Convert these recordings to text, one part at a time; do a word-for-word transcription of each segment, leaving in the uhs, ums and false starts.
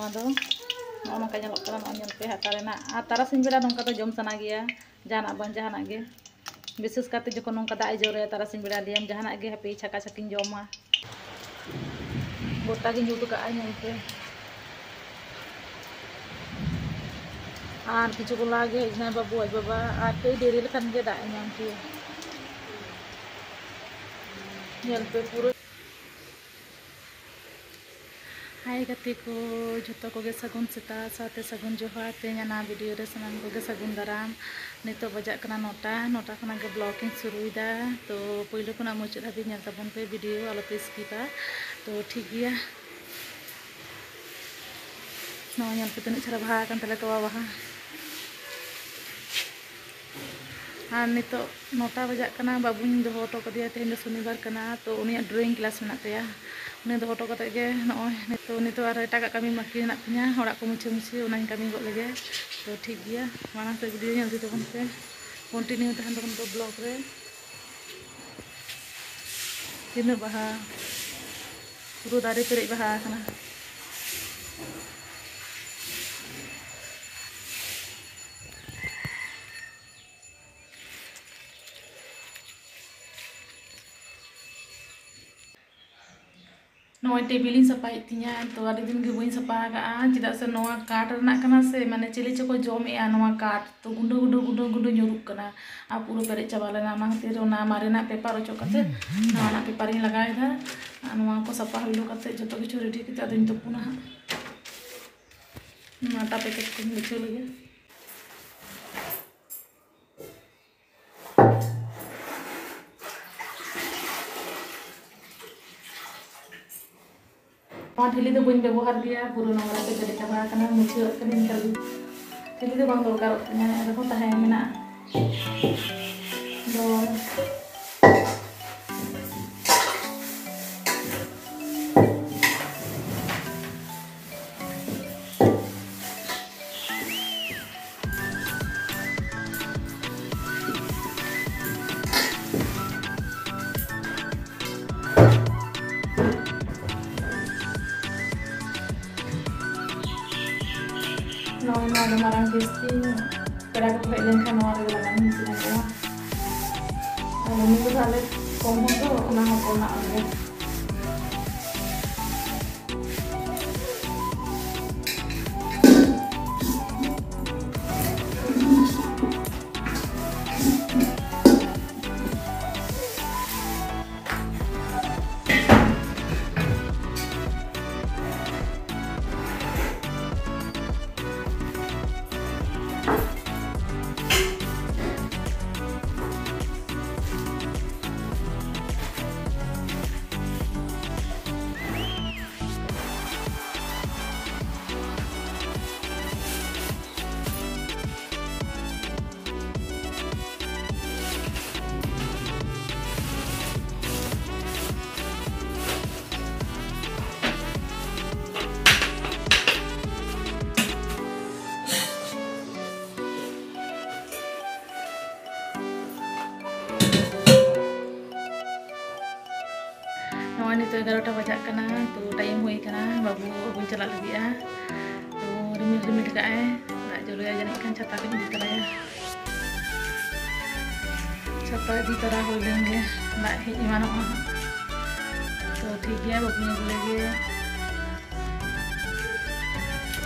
ᱟᱫᱚ ᱱᱚᱜᱼᱚ ᱱᱚᱝᱠᱟ ᱧᱮᱞᱚᱜ ᱠᱟᱱᱟ, ᱱᱚᱜᱼᱚᱭ ᱧᱮᱞ ᱯᱮ ᱦᱟᱛᱟᱣ ᱨᱮᱱᱟᱜ᱾ ᱟᱨ ᱛᱟᱨᱟᱥᱤᱧ ᱵᱮᱲᱟ ᱱᱚᱝᱠᱟ ᱫᱚ ᱡᱚᱢ ᱥᱟᱱᱟ ᱜᱮᱭᱟ, ᱡᱟᱦᱟᱱᱟᱜ ᱵᱟᱝ ᱡᱟᱦᱟᱱᱟᱜ ᱜᱮ, ᱵᱤᱥᱮᱥ ᱠᱟᱨᱛᱮ ᱡᱚᱠᱷᱚᱱ ᱱᱚᱝᱠᱟ ᱫᱟᱜ ᱮ ᱡᱚᱨᱚᱭᱟ ᱛᱟᱨᱟᱥᱤᱧ ᱵᱮᱲᱟ, ᱞᱟᱹᱭᱟᱢ ᱡᱟᱦᱟᱱᱟᱜ ᱜᱮ ᱦᱟᱯᱮ ᱪᱷᱟᱠᱟ ᱪᱷᱟᱠᱤᱧ ᱡᱚᱢᱟ᱾ ᱜᱚᱴᱟ ᱜᱤᱧ ᱡᱩᱛ ᱠᱟᱜᱼᱟ, ᱧᱮᱞ ᱯᱮ᱾ ᱟᱨ ᱠᱤᱪᱷᱩ ᱠᱚ ᱞᱟᱦᱟ ᱜᱮ ᱦᱮᱡ ᱮᱱᱟᱭ ᱵᱟᱹᱵᱩ, ᱟᱡ ᱵᱟᱵᱟ, ᱟᱨ ᱠᱟᱹᱡ ᱰᱮᱨᱤ ᱞᱮᱠᱷᱟᱱ ᱜᱮ ᱫᱟᱜ ᱮ ᱧᱟᱢ ᱠᱮᱭᱟ᱾ ᱧᱮᱞ ᱯᱮ ᱯᱩᱨᱟᱹ᱾ ᱦᱟᱭ ᱜᱟᱛᱮ ᱠᱚ, ᱡᱷᱚᱛᱚ ᱠᱚᱜᱮ ᱥᱟᱹᱜᱩᱱ ᱥᱮᱛᱟᱜ ᱥᱟᱶᱛᱮ ᱥᱟᱹᱜᱩᱱ ᱡᱚᱦᱟᱨ᱾ ᱛᱮᱦᱮᱧ ᱱᱟᱣᱟ ᱵᱷᱤᱰᱤᱭᱳ ᱨᱮ ᱥᱟᱱᱟᱢ ᱠᱚᱜᱮ ᱥᱟᱹᱜᱩᱱ ᱫᱟᱨᱟᱢ᱾ ᱱᱤᱛᱚᱜ ᱵᱟᱡᱟᱜ ᱠᱟᱱᱟ ᱱᱚᱴᱟ, ᱱᱚᱴᱟ ᱠᱷᱚᱱᱟᱜ ᱜᱮ ᱵᱞᱚᱜ ᱤᱧ ᱥᱩᱨᱩᱭᱮᱫᱟ᱾ ᱛᱚ ᱯᱳᱭᱞᱳ ᱠᱷᱚᱱᱟᱜ ᱢᱩᱪᱟᱹᱫ ᱦᱟᱹᱵᱤᱡ ᱧᱮᱞ ᱛᱟᱵᱚᱱ ᱯᱮ ᱵᱷᱤᱰᱤᱭᱳ, ᱟᱞᱚᱯᱮ ᱥᱠᱤᱯᱟ᱾ ᱛᱚ ᱴᱷᱤᱠ ᱜᱮᱭᱟ, ᱱᱚᱣᱟ ᱧᱮᱞ ᱯᱮ ᱛᱤᱱᱟᱹᱜ ᱪᱮᱦᱨᱟ ᱵᱟᱦᱟ ᱟᱠᱟᱱ ᱛᱟᱞᱮ ᱛᱚᱣᱟ ᱵᱟᱦᱟ᱾ ᱟᱨ ᱱᱤᱛᱚᱜ ᱱᱚᱴᱟ ᱵᱟᱡᱟᱜ ᱠᱟᱱᱟ, ᱵᱟᱹᱵᱩᱧ ᱫᱚᱦᱚ ᱦᱚᱴᱚ ᱠᱟᱫᱮᱭᱟ, ᱛᱮᱦᱮᱧ ᱫᱚ ᱥᱚᱱᱤᱵᱟᱨ ᱠᱟᱱᱟ, ᱛᱚ ᱩᱱᱤᱭᱟᱜ ᱰᱨᱚᱭᱤᱝ ᱠᱞᱟᱥ ᱢᱮᱱᱟᱜ ᱛᱟᱭᱟ᱾ ᱩᱱᱤ ᱫᱚᱦᱚ ᱦᱚᱴᱚ ᱠᱟᱛᱮᱫ ᱜᱮ ᱱᱚᱜᱼᱚᱭ ᱱᱤᱛᱚᱜ, ᱱᱤᱛᱚᱜ ᱟᱨᱦᱚᱸ ᱮᱴᱟᱜᱟᱜ ᱠᱟᱹᱢᱤ ᱵᱟᱹᱠᱤ ᱢᱮᱱᱟᱜ ᱛᱤᱧᱟᱹ, ᱚᱲᱟᱜ ᱠᱚ ᱢᱩᱪᱷᱟᱹ ᱢᱩᱪᱷᱤ, ᱚᱱᱟᱧ ᱠᱟᱹᱢᱤ ᱜᱚᱫ ᱞᱮᱜᱮ᱾ ᱛᱚ ᱴᱷᱤᱠ ᱜᱮᱭᱟ, ᱢᱟᱲᱟᱝ ᱥᱮᱫ ᱵᱷᱤᱰᱤᱭᱳ ᱧᱮᱞ ᱤᱫᱤ ᱛᱟᱵᱚᱱ ᱯᱮ, ᱠᱚᱱᱴᱤᱱᱤᱭᱩ ᱛᱟᱦᱮᱱ ᱛᱟᱵᱚᱱ ᱯᱮ ᱵᱞᱚᱜ ᱨᱮ᱾ ᱛᱤᱱᱟᱹᱜ ᱵᱟᱦᱟ, ᱯᱩᱨᱟᱹ ᱫᱟᱨᱮ ᱯᱮᱨᱮᱡ ᱵᱟᱦᱟ ᱟᱠᱟᱱᱟ᱾ ᱱᱚᱜᱼᱚᱭ ᱴᱮᱵᱤᱞ ᱤᱧ ᱥᱟᱯᱷᱟᱭᱮᱫ ᱛᱤᱧᱟᱹ, ᱛᱚ ᱟᱹᱰᱤ ᱫᱤᱱ ᱜᱮ ᱵᱟᱹᱧ ᱥᱟᱯᱷᱟ ᱟᱠᱟᱫᱼᱟ, ᱪᱮᱫᱟᱜ ᱥᱮ ᱱᱚᱣᱟ ᱠᱟᱴ ᱨᱮᱱᱟᱜ ᱠᱟᱱᱟ ᱥᱮ, ᱢᱟᱱᱮ ᱪᱤᱞᱤ ᱪᱚᱠᱚ ᱡᱚᱢᱮᱫᱼᱟ ᱱᱚᱣᱟ ᱠᱟᱴ, ᱛᱚ ᱜᱩᱸᱰᱟᱹ ᱜᱩᱸᱰᱟᱹ ᱜᱩᱸᱰᱟᱹ ᱜᱩᱸᱰᱟᱹ ᱧᱩᱨᱩᱜ ᱠᱟᱱᱟ ᱟᱨ ᱯᱩᱨᱟᱹ ᱯᱮᱨᱮᱡ ᱪᱟᱵᱟ ᱞᱮᱱᱟ᱾ ᱚᱱᱟ ᱠᱷᱟᱹᱛᱤᱨ ᱚᱱᱟ ᱢᱟᱨᱮᱱᱟᱜ ᱯᱮᱯᱟᱨ ᱚᱪᱚᱜ ᱠᱟᱛᱮ ᱱᱟᱣᱟᱱᱟᱜ ᱯᱮᱯᱟᱨ ᱤᱧ ᱞᱟᱜᱟᱣᱮᱫᱟ᱾ ᱟᱨ ᱱᱚᱣᱟ ᱠᱚ ᱥᱟᱯᱷᱟ ᱦᱩᱭ ᱠᱟᱛᱮ, ᱡᱚᱛᱚ ᱠᱤᱪᱷᱩ ᱨᱮᱰᱤ ᱠᱟᱛᱮ ᱟᱫᱚᱧ ᱛᱩᱯᱩᱱᱟ ᱦᱟᱸᱜ᱾ ᱱᱚᱣᱟ ᱟᱴᱟ ᱯᱮᱠᱮᱴ ᱠᱚᱧ ᱜᱩᱪᱷᱟᱹᱣ ᱞᱮᱜᱮ᱾ ᱱᱚᱣᱟ ᱴᱷᱤᱞᱤ ᱫᱚ ᱵᱟᱹᱧ ᱵᱮᱵᱚᱦᱟᱨ ᱜᱮᱭᱟ, ᱯᱩᱨᱟᱹ ᱱᱚᱝᱨᱟ ᱛᱮ ᱯᱮᱨᱮᱡ ᱪᱟᱵᱟ ᱟᱠᱟᱱᱟ, ᱢᱩᱪᱷᱟᱹᱣᱟᱜ ᱠᱟᱹᱱᱟᱹᱧ ᱱᱮᱛᱟᱨ ᱫᱚ᱾ ᱴᱷᱤᱞᱤ ᱫᱚ ᱵᱟᱝ ᱫᱚᱨᱠᱟᱨᱚᱜ ᱛᱤᱧᱟᱹ, ᱮᱱ ᱨᱮᱦᱚᱸ ᱛᱟᱦᱮᱸ ᱢᱮᱱᱟᱜᱼᱟ᱾ ᱫᱚ ᱱᱚᱜᱼᱚᱭ ᱱᱚᱣᱟ ᱫᱚ ᱢᱟᱨᱟᱝ ᱴᱮᱥᱴᱤ, ᱯᱮᱲᱟ ᱠᱚᱠᱚ ᱦᱮᱡ ᱞᱮᱱᱠᱷᱟᱱ ᱱᱚᱣᱟ ᱨᱮᱜᱮ ᱞᱟᱜᱟᱱ ᱤᱧ ᱤᱥᱤᱱ ᱟᱠᱚᱣᱟ᱾ ᱟᱨ ᱩᱱᱤ ᱫᱚ ᱟᱞᱮ ᱠᱚᱢ ᱦᱚᱲ ᱫᱚ ᱚᱱᱟ ᱦᱚᱸ ᱠᱚᱢᱟᱜ ᱜᱮ᱾ ᱱᱚᱜᱼᱚᱭ ᱱᱤᱛᱚᱜ ᱮᱜᱟᱨᱚᱴᱟ ᱵᱟᱡᱟᱜ ᱠᱟᱱᱟ, ᱛᱚ ᱴᱟᱭᱤᱢ ᱦᱩᱭ ᱠᱟᱱᱟ, ᱵᱟᱹᱵᱩ ᱟᱹᱜᱩᱧ ᱪᱟᱞᱟᱜ ᱞᱟᱹᱜᱤᱫᱼᱟ᱾ ᱛᱚ ᱨᱤᱢᱤᱞ ᱨᱤᱢᱤᱞ ᱠᱟᱜᱼᱟᱭ, ᱫᱟᱜ ᱡᱚᱨᱚᱭᱟ ᱡᱟᱹᱱᱤᱡ ᱠᱷᱟᱱ, ᱪᱷᱟᱛᱟ ᱠᱚᱧ ᱤᱫᱤ ᱛᱚᱨᱟᱭᱟ᱾ ᱪᱷᱟᱛᱟ ᱤᱫᱤ ᱛᱚᱨᱟ ᱦᱩᱭ ᱞᱮᱱ ᱜᱮ, ᱫᱟᱜ ᱦᱮᱡ ᱮᱢᱟᱱᱚᱜᱼᱟ ᱦᱟᱸᱜ᱾ ᱛᱚ ᱴᱷᱤᱠ ᱜᱮᱭᱟ, ᱵᱟᱹᱵᱩᱧ ᱟᱹᱜᱩ ᱞᱮᱜᱮ᱾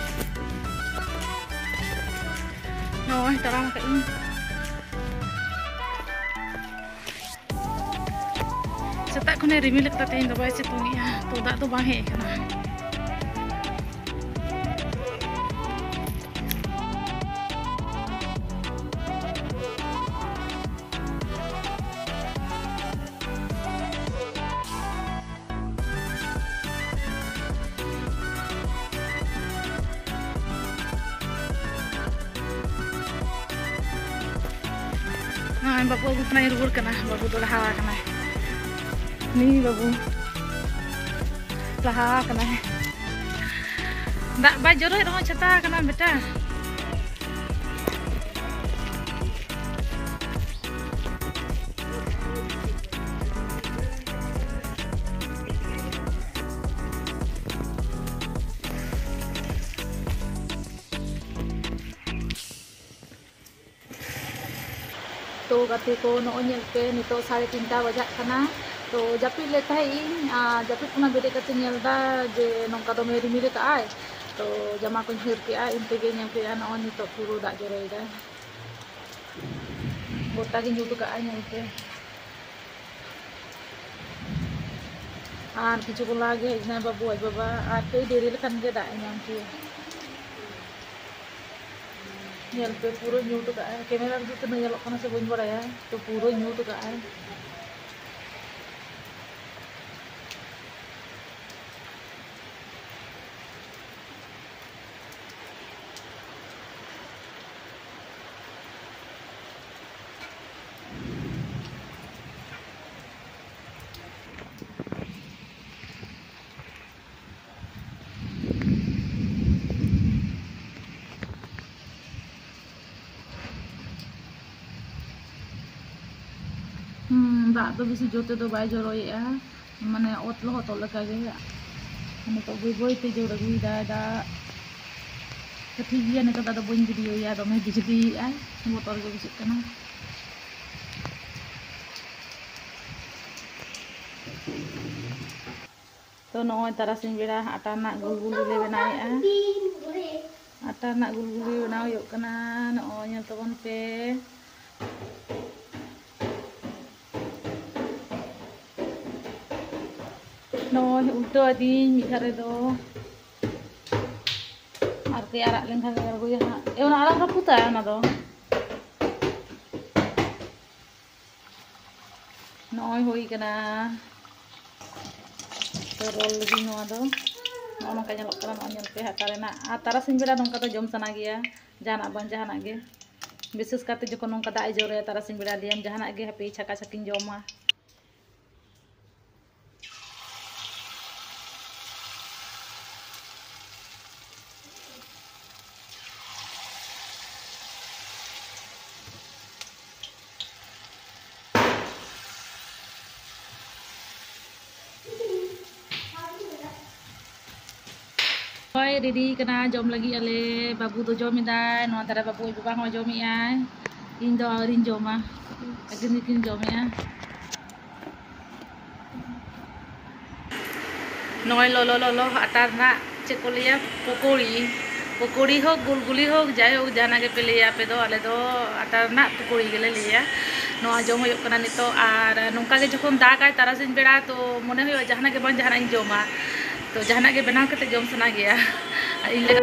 ᱱᱚᱜᱼᱚᱭ ᱛᱟᱲᱟᱢ ᱟᱠᱟᱫ ᱤᱧ᱾ ᱥᱮᱛᱟᱜ ᱠᱷᱚᱱᱮ ᱨᱤᱢᱤᱞ ᱟᱠᱟᱫᱟ, ᱛᱮᱦᱮᱧ ᱫᱚ ᱵᱟᱭ ᱥᱤᱛᱩᱝ ᱮᱜᱼᱟ, ᱛᱚ ᱫᱟᱜ ᱫᱚ ᱵᱟᱝ ᱦᱮᱡ ᱟᱠᱟᱱᱟ᱾ ᱱᱚᱜᱼᱚᱭ ᱵᱟᱹᱵᱩ ᱟᱹᱜᱩ ᱠᱷᱚᱱᱟᱜ ᱤᱧ ᱨᱩᱣᱟᱹᱲ ᱠᱟᱱᱟ᱾ ᱵᱟᱹᱵᱩ ᱫᱚ ᱞᱟᱦᱟ ᱟᱠᱟᱱᱟᱭ᱾ ᱱᱤ ᱵᱟᱹᱵᱩ ᱞᱟᱦᱟ ᱟᱠᱟᱱᱟᱭ᱾ ᱫᱟᱜ ᱵᱟᱭ ᱡᱚᱨᱚᱭᱮᱫ ᱨᱮᱦᱚᱸ ᱪᱷᱟᱛᱟ ᱟᱠᱟᱱᱟ ᱵᱮᱴᱟ᱾ ᱛᱚ ᱜᱟᱛᱮ ᱠᱚ, ᱱᱚᱜᱼᱚᱭ ᱧᱮᱞ ᱯᱮ, ᱱᱤᱛᱚᱜ ᱥᱟᱲᱮ ᱛᱤᱱᱴᱟ ᱵᱟᱡᱟᱜ ᱠᱟᱱᱟ᱾ ᱛᱚ ᱡᱟᱹᱯᱤᱫ ᱞᱮᱫ ᱛᱟᱦᱮᱸᱫ ᱤᱧ, ᱟᱨ ᱡᱟᱹᱯᱤᱫ ᱠᱷᱚᱱᱟᱜ ᱵᱮᱨᱮᱫ ᱠᱟᱛᱮ ᱧᱮᱞ ᱮᱫᱟ ᱡᱮ ᱱᱚᱝᱠᱟ ᱫᱚᱢᱮ ᱨᱤᱢᱤᱞ ᱟᱠᱟᱫ ᱟᱭ᱾ ᱛᱚ ᱡᱟᱢᱟ ᱠᱚᱧ ᱦᱟᱹᱨ ᱠᱮᱜᱼᱟ, ᱤᱱ ᱛᱮᱜᱮ ᱧᱮᱞ ᱠᱮᱜᱼᱟ ᱱᱚᱜᱼᱚᱭ ᱱᱤᱛᱚᱜ ᱯᱩᱨᱟᱹ ᱫᱟᱜ ᱡᱚᱨᱚᱭᱮᱫᱟᱭ᱾ ᱜᱚᱴᱟ ᱜᱮ ᱧᱩᱛ ᱟᱠᱟᱫ ᱟᱭ, ᱧᱮᱞ ᱯᱮ᱾ ᱟᱨ ᱠᱤᱪᱷᱩ ᱠᱷᱚᱱ ᱞᱟᱦᱟ ᱜᱮ ᱦᱮᱡ ᱮᱱᱟᱭ ᱵᱟᱹᱵᱩ, ᱟᱡ ᱵᱟᱵᱟ, ᱟᱨ ᱠᱟᱹᱡ ᱰᱮᱨᱤ ᱞᱮᱠᱷᱟᱱ ᱜᱮ ᱫᱟᱜ ᱮ ᱧᱟᱢ ᱠᱮᱭᱟ᱾ ᱧᱮᱞ ᱯᱮ, ᱯᱩᱨᱟᱹ ᱧᱩᱛ ᱟᱠᱟᱫ ᱟᱭ᱾ ᱠᱮᱢᱮᱨᱟ ᱨᱮᱫᱚ ᱛᱤᱱᱟᱹᱜ ᱧᱮᱞᱚᱜ ᱠᱟᱱᱟ ᱥᱮ ᱵᱟᱹᱧ ᱵᱟᱲᱟᱭᱟ, ᱛᱚ ᱯᱩᱨᱟᱹ ᱧᱩᱛ ᱟᱠᱟᱫ ᱟᱭ᱾ ᱦᱩᱸ, ᱫᱟᱜ ᱫᱚ ᱵᱮᱥᱤ ᱡᱳᱨ ᱛᱮᱫᱚ ᱵᱟᱭ ᱡᱚᱨᱚᱭᱮᱜᱼᱟ, ᱢᱟᱱᱮ ᱚᱛ ᱞᱚᱦᱚᱫᱚᱜ ᱞᱮᱠᱟ ᱜᱮ᱾ ᱱᱤᱛᱚᱜ ᱵᱟᱹᱭ ᱵᱟᱹᱭ ᱛᱮ ᱡᱳᱨ ᱟᱹᱜᱩᱭᱮᱫᱟᱭ ᱫᱟᱜ᱾ ᱛᱚ ᱴᱷᱤᱠ ᱜᱮᱭᱟ, ᱱᱤᱛᱚᱜ ᱫᱚ ᱟᱫᱚ ᱵᱟᱹᱧ ᱵᱷᱤᱰᱤᱭᱳᱭᱟ, ᱫᱚᱢᱮ ᱵᱤᱡᱽᱞᱤᱭᱮᱜᱼᱟᱭ, ᱵᱚᱛᱚᱨ ᱜᱮ ᱵᱩᱡᱷᱟᱹᱜ ᱠᱟᱱᱟ᱾ ᱛᱚ ᱱᱚᱜᱼᱚᱭ ᱛᱟᱨᱟᱥᱤᱧ ᱵᱮᱲᱟ ᱟᱴᱟ ᱨᱮᱱᱟᱜ ᱜᱩᱞᱜᱩᱞᱤ ᱞᱮ ᱵᱮᱱᱟᱣᱮᱫᱼᱟ᱾ ᱟᱴᱟ ᱨᱮᱱᱟᱜ ᱜᱩᱞᱜᱩᱞᱤ ᱵᱮᱱᱟᱣ ᱦᱩᱭᱩᱜ ᱠᱟᱱᱟ᱾ ᱱᱚᱜᱼᱚᱭ ᱧᱮᱞ ᱛᱟᱵᱚᱱ ᱯᱮ᱾ ᱱᱚᱜᱼᱚᱭ ᱩᱞᱴᱟᱹᱣ ᱟᱹᱫᱤᱧ ᱢᱤᱫ ᱫᱷᱟᱨᱮ ᱫᱚ᱾ ᱟᱨ ᱠᱟᱹᱡ ᱟᱨᱟᱜ ᱞᱮᱱᱠᱷᱟᱱ ᱜᱮ ᱟᱬᱜᱚᱭᱟ ᱦᱟᱸᱜ᱾ ᱮ, ᱚᱱᱟ ᱟᱞᱟᱝ ᱨᱟᱹᱯᱩᱫᱟ ᱚᱱᱟ ᱫᱚ᱾ ᱱᱚᱜᱼᱚᱭ ᱦᱩᱭ ᱠᱟᱱᱟ᱾ ᱛᱚ ᱨᱳᱞ ᱞᱟᱹᱜᱤᱫ ᱱᱚᱣᱟ ᱫᱚ ᱱᱚᱜᱼᱚ ᱱᱚᱝᱠᱟ ᱧᱮᱞᱚᱜ ᱠᱟᱱᱟ᱾ ᱱᱚᱜᱼᱚᱭ ᱧᱮᱞ ᱯᱮ, ᱟᱴᱟ ᱨᱮᱱᱟᱜ᱾ ᱟᱨ ᱛᱟᱨᱟᱥᱤᱧ ᱵᱮᱲᱟ ᱱᱚᱝᱠᱟ ᱫᱚ ᱡᱚᱢ ᱥᱟᱱᱟ ᱜᱮᱭᱟ, ᱡᱟᱦᱟᱱᱟᱜ ᱵᱟᱝ ᱡᱟᱦᱟᱱᱟᱜ ᱜᱮ᱾ ᱵᱤᱥᱮᱥ ᱠᱟᱨᱛᱮ ᱡᱚᱠᱷᱚᱱ ᱱᱚᱝᱠᱟ ᱫᱟᱜ ᱮ ᱡᱚᱨᱚᱭᱟ ᱛᱟᱨᱟᱥᱤᱧ ᱵᱮᱲᱟ, ᱞᱟᱹᱭᱟᱢ ᱡᱟᱦᱟᱱᱟᱜ ᱜᱮ ᱦᱟᱯᱮ ᱪᱷᱟᱠᱟ ᱪᱷᱟᱠᱤᱧ ᱡᱚᱢᱟ᱾ ᱦᱳᱭ, ᱨᱮᱰᱤ ᱠᱟᱱᱟ, ᱡᱚᱢ ᱞᱟᱹᱜᱤᱫ ᱟᱞᱮ᱾ ᱵᱟᱹᱵᱩ ᱫᱚ ᱡᱚᱢ ᱮᱫᱟᱭ, ᱱᱚᱣᱟ ᱫᱷᱟᱨᱮ ᱵᱟᱹᱵᱩ ᱟᱡ ᱵᱟᱵᱟ ᱦᱚᱸ ᱡᱚᱢᱮᱫᱟᱭ᱾ ᱤᱧ ᱫᱚ ᱟᱹᱣᱨᱤᱧ ᱡᱚᱢᱟ, ᱟᱹᱠᱤᱱ ᱜᱮᱠᱤᱱ ᱡᱚᱢᱮᱜᱼᱟ᱾ ᱱᱚᱜᱼᱚᱭ ᱞᱚᱞᱚ ᱞᱚᱞᱚ ᱟᱴᱟ ᱨᱮᱱᱟᱜ ᱪᱮᱫ ᱠᱚ ᱞᱟᱹᱭᱟ, ᱯᱚᱠᱳᱲᱤ᱾ ᱯᱚᱠᱳᱲᱤ ᱦᱳᱠ, ᱜᱩᱞᱜᱩᱞᱤ ᱦᱳᱠ, ᱡᱟᱭᱦᱳᱠ, ᱡᱟᱦᱟᱱᱟᱜ ᱜᱮᱯᱮ ᱞᱟᱹᱭᱟ ᱟᱯᱮ ᱫᱚ, ᱟᱞᱮ ᱫᱚ ᱟᱴᱟ ᱨᱮᱱᱟᱜ ᱯᱚᱠᱳᱲᱤ ᱜᱮᱞᱮ ᱞᱟᱹᱭᱟ᱾ ᱱᱚᱣᱟ ᱡᱚᱢ ᱦᱩᱭᱩᱜ ᱠᱟᱱᱟ ᱱᱤᱛᱚᱜ᱾ ᱟᱨ ᱱᱚᱝᱠᱟ ᱜᱮ ᱡᱚᱠᱷᱚᱱ ᱫᱟᱜᱟᱭ ᱛᱟᱨᱟᱥᱤᱧ ᱵᱮᱲᱟ, ᱛᱚ ᱢᱚᱱᱮ ᱦᱩᱭᱩᱜᱼᱟ ᱡᱟᱦᱟᱱᱟᱜ ᱜᱮ ᱵᱟᱝ ᱡᱟᱦᱟᱱᱟᱜ ᱤᱧ ᱡᱚᱢᱟ᱾ ᱛᱚ ᱡᱟᱦᱟᱱᱟᱜ ᱜᱮ ᱵᱮᱱᱟᱣ ᱠᱟᱛᱮ ᱡᱚᱢ ᱥᱟᱱᱟ ᱜᱮᱭᱟ᱾ ᱤᱧ ᱞᱮᱠᱟ